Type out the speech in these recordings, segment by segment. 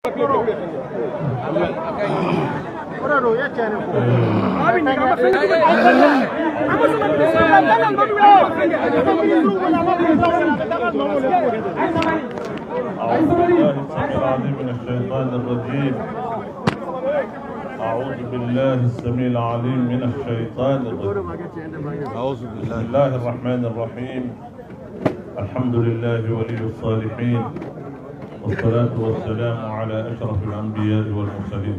أعوذ بالله السميع العليم من الشيطان الرجيم. أعوذ بالله السميع العليم من الشيطان الرجيم. بسم الله الرحمن الرحيم. الحمد لله ولي الصالحين، والصلاة والسلام على أشرف الأنبياء والمرسلين.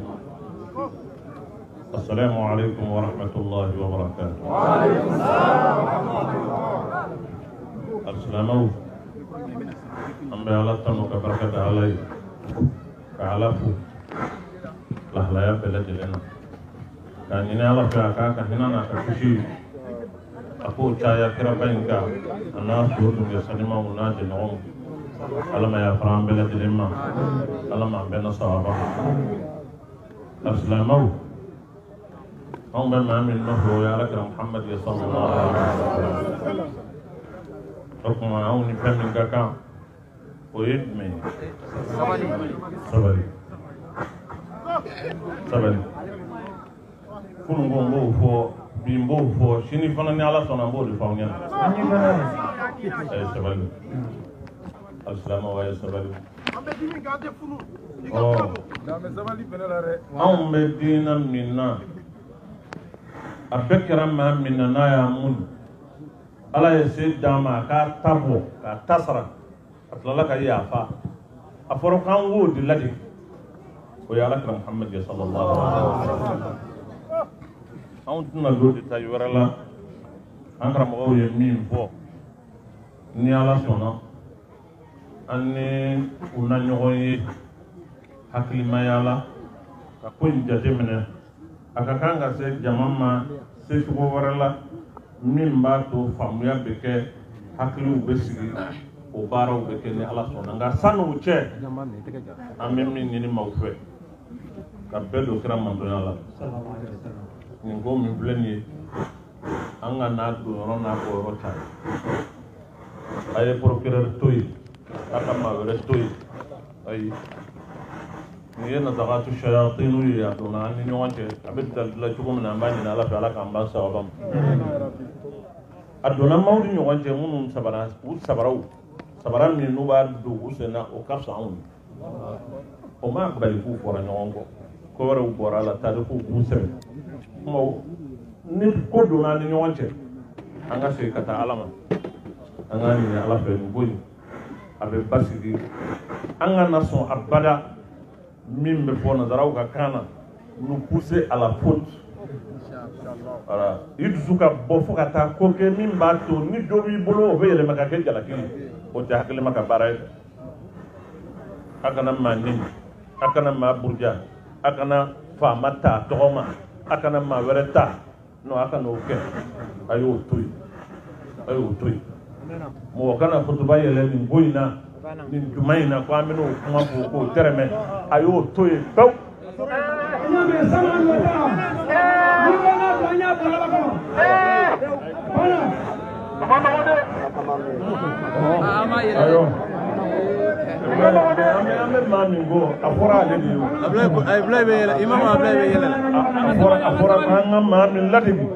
السلام عليكم ورحمة الله وبركاته. وعليكم السلام ورحمة الله. السلام an bɛ Ala tanu ka barika da Ala ye, ka Ala fo lahalaya bɛɛ lajɛlen na, k'a ɲini Ala fɛ a k'a ka hinɛ n'a ka kisi a k'o caya kiraba in kan, a n'a so dungɛ sanimanw n'a jɛɲɔgɔnw. Ala ma yafara an bɛɛ lajɛlen ma, Ala m'an bɛɛ na sawaba. Alisilamɛw, anw bɛ maa min nɔfɛ o ye Ala kira Muhamadu ye sallallahu alaihi wa sallam. O tuma anw ni fɛn min ka kan o ye jumɛn ye? Sabali. Sabali. Sabali. Kunun ko n b'o fɔ, bi n b'o fɔ, sini fana ni Ala sɔnna n b'o de fɔ aw ɲɛna. A ye sabali. Alisilamɛw, a ye sabali. Anw bɛ diinɛ min na, a bɛɛ kɛra maa min na n'a y'a mun, Ala ye se d'an ma a k'a ta bɔ k'a ta sara, a tilala ka yafa. A fɔra k'an k'o de lajɛ, o ye Ala kira Muhamadu ye sallallahu alaihi wa sallam. Anw tɛna don détail wɛrɛ la. An karamɔgɔw ye min fɔ, ni Ala sɔnna an ni u na ɲɔgɔn ye hakilimaya la ka ko in jateminɛ. A ka kan ka se jama ma secogo wɛrɛ la min b'a to faamuya bɛ kɛ, hakiliw bɛ sigi, o baaraw bɛ kɛ ni Ala sɔnna. Nka san'o cɛ, an bɛ min ɲini maaw fɛ, ka bɛɛ don kira mantonya la. Nin ko min filɛ nin ye, an ka n'a don yɔrɔ n'a bɔ yɔrɔ caya. A ye procureur to yen, a ka maa wɛrɛ to yen. Ayi, nin ye nasagatu shayatinu ye, a donna an ni ɲɔgɔn cɛ. A bɛ dilan cogo min na, an b'a ɲini Ala fɛ, Ala k'an ban sababa ma. A donna maaw ni ɲɔgɔn cɛ minnu sabara u sabaraw sabara min n'u b'a don u sen na, o ka fisa anw ye. O ma bali k'u fɔra ɲɔgɔn kɔ, ko wɛrɛw bɔra a la, tarikuw k'u sɛbɛn. Kuma ni ko donna an ni ɲɔgɔn cɛ, an ka segin ka taa Ala ma, an k'a ɲini Ala fɛ nin ko in a bɛ basigi. An kana sɔn abada min bɛ fɔ nanzaraw ka kan na, nous pousser à la faute. Voilà, i dusu ka bɔ fo ka taa ko kɛ min b'a to ni dɔ b'i bolo o bɛ yɛlɛma ka kɛ jalaki ye, o tɛ hakilima ka baara ye. A kana maa nɛni, a kana maa buruja, a kana faama ta a tɔgɔ ma, a kana maa wɛrɛ ta, non, a kana o kɛ. A y'o to yen, a y'o to yen. Mɔgɔ kana kutuba yɛlɛ nin ko in na, nin juma in na, ko an bɛn'o kuma fɔ k'o tɛrɛmɛ. A y'o to yen pewu. Ayiwa, an bɛ maa min ko a fɔra ale de ye o. Abulayi bɛ yɛlɛ, Imam Abulayi bɛ yɛlɛ. A fɔra an ka maa min ladegi,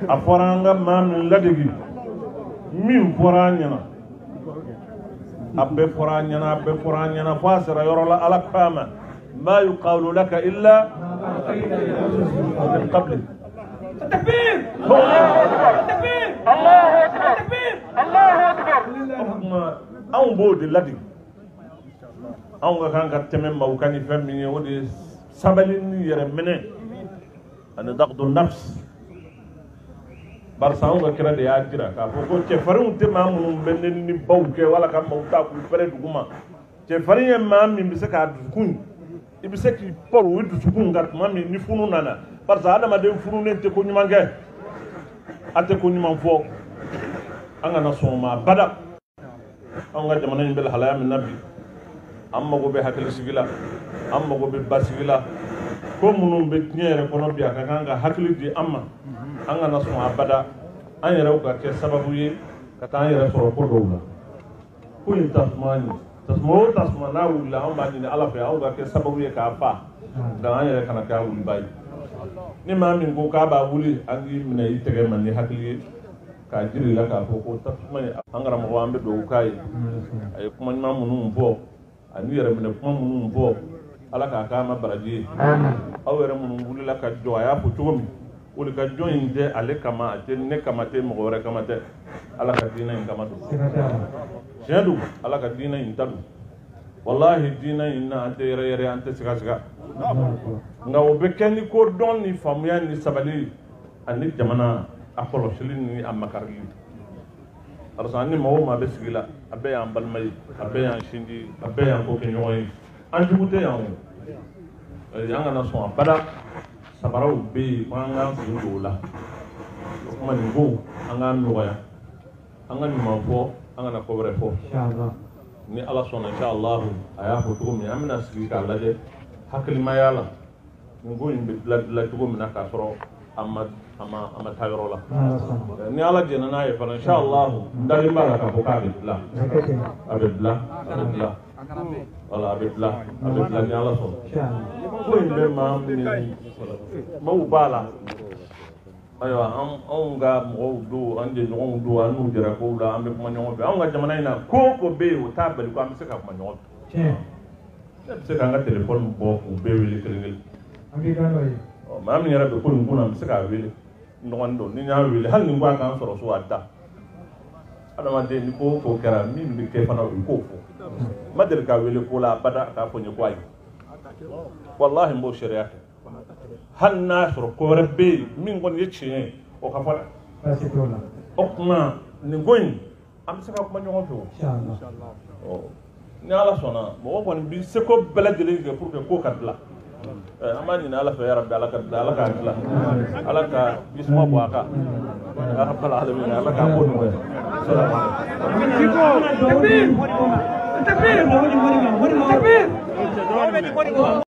a fɔra an ka maa min ladegi, min fɔra an ɲɛna, a bɛɛ fɔra an ɲɛna, a bɛɛ fɔra an ɲɛna fo a sera yɔrɔ la Ala ko a ma, ma yuqalu laka illa min qabli. تكبير! تكبير! الله أكبر! تكبير! الله أكبر! Anw b'o de ladege. Anw ka kan ka tɛmɛ maaw kan ni fɛn min ye, o de ye sabali ni yɛrɛ minɛ ani daqdu nafs. Barisa anw ka kira de y'a jira k'a fɔ ko cɛfarinw tɛ maa minnu bɛ neni ni baw kɛ wala ka maaw ta k'u fɛrɛ dugu ma. Cɛfarin ye maa min bɛ se k'a dusukun, i bɛ se k'i pɔrɔ o dusukun kan tuma min ni funu nana. Barisa adamaden fununen tɛ ko ɲuman kɛ, a tɛ ko ɲuman fɔ. An kana sɔn o ma abada. Anw ka jamana in bɛ lahalaya min na bi, an mago bɛ hakilisigi la, an mago bɛ basigi la. Ko minnu bɛ diɲɛ yɛrɛ kɔnɔ bi, a ka kan ka hakili di an ma. An kana sɔn abada an yɛrɛw ka kɛ sababu ye ka taa an yɛrɛ sɔrɔ ko dɔw la. Ko in tasuma Tasuma o tasuma n'a wulila, anw b'a ɲini Ala fɛ anw ka kɛ sababu ye k'a fa, nka an yɛrɛ kana kɛ a wuliba ye. Ni maa min ko k'a b'a wuli, an k'i minɛ i tɛgɛ ma ni hakili ye k'a jira i la k'a fɔ ko tasuma ye. An karamɔgɔ, an bɛ dugawu k'a ye, a ye kuma ɲuman minnu fɔ ani yɛrɛminɛ kuma minnu fɔ, Ala k'a k'a ma baraji ye. Aw yɛrɛ minnu wulila ka jɔ, a y'a fɔ cogo min, wuli ka jɔ in tɛ ale kama, a tɛ ne kama, tɛ mɔgɔ wɛrɛ kama tɛ, Ala ka diinɛ in kama don. Tiɲɛ don, Ala ka diinɛ in ta don. Walahi, diinɛ in na an tɛ yɛrɛ yɛrɛ, an tɛ siga siga, nka o bɛ kɛ ni ko dɔn ni faamuya ni sabali ani jamana a kɔlɔsili ni a makarili. Parce que ni maa o maa bɛ sigi la, a bɛɛ y'an balima ye, a bɛɛ y'an sinji, a bɛɛ y'an ko kɛ ɲɔgɔn ye. An jugu tɛ yan o, an kana sɔn abada. Sabaraw bɛ yen ko an k'an sen don o la. O kuma nin ko an k'an nɔgɔya, an ka ɲuman fɔ, an kana ko wɛrɛ fɔ. Ni Ala sɔnna, inshallah, a y'a fɔ cogo min, an bɛna sigi k'a lajɛ hakilimaya la, nin ko in bɛ dilan dilan cogo min na k'a sɔrɔ a ma taa yɔrɔ la. Ni Ala jɛnna n'a ye fana, inshallah, n dalen b'a la k'a fɔ k'a bɛ dilan, a bɛ dilan, a bɛ dilan, wala a bɛ dilan, a bɛ dilan ni Ala sɔnna. Ko in bɛ maa min maaw b'a la, ayiwa, anw ka mɔgɔw don, an jɛɲɔgɔnw don, an n'u jɛra kow la, an bɛ kuma ɲɔgɔn fɛ. Anw ka jamana in na, ko o ko bɛ yen, o t'a bali ko an bɛ se ka kuma ɲɔgɔn fɛ. Ne bɛ se k'an ka telefɔni bɔ k'u bɛɛ wele kelen kelen. Maa min yɛrɛ bɛ ko nin kunna, n bɛ se k'a wele, n dɔgɔnin don. Ni n y'a wele, hali ni ko a k'an sɔrɔ so, a da. Adamaden, ni ko o ko kɛra, min bɛ kɛ fana, o ye k'o fɔ. N ma deli k'a wele ko la abada k'a fɔ n ye ko ayi. Walahi, n b'o seereya kɛ. Hali n'a sɔrɔ ko wɛrɛ bɛ yen min kɔni ye tiɲɛ ye, o ka fɔ dɛ. O tuma nin ko in, an bɛ se ka kuma ɲɔgɔn fɛ o. Ni Ala sɔnna, mɔgɔ kɔni b'i seko bɛɛ lajɛlen kɛ pour que ko ka dilan. An b'a ɲini Ala fɛ, yarabi, Ala ka dilan, Ala k'a dilan, Ala ka jisuma bɔ a kan, ya rabbal alamin, Ala k'a ko nɔgɔya. Takbir! Takbir! Takbir!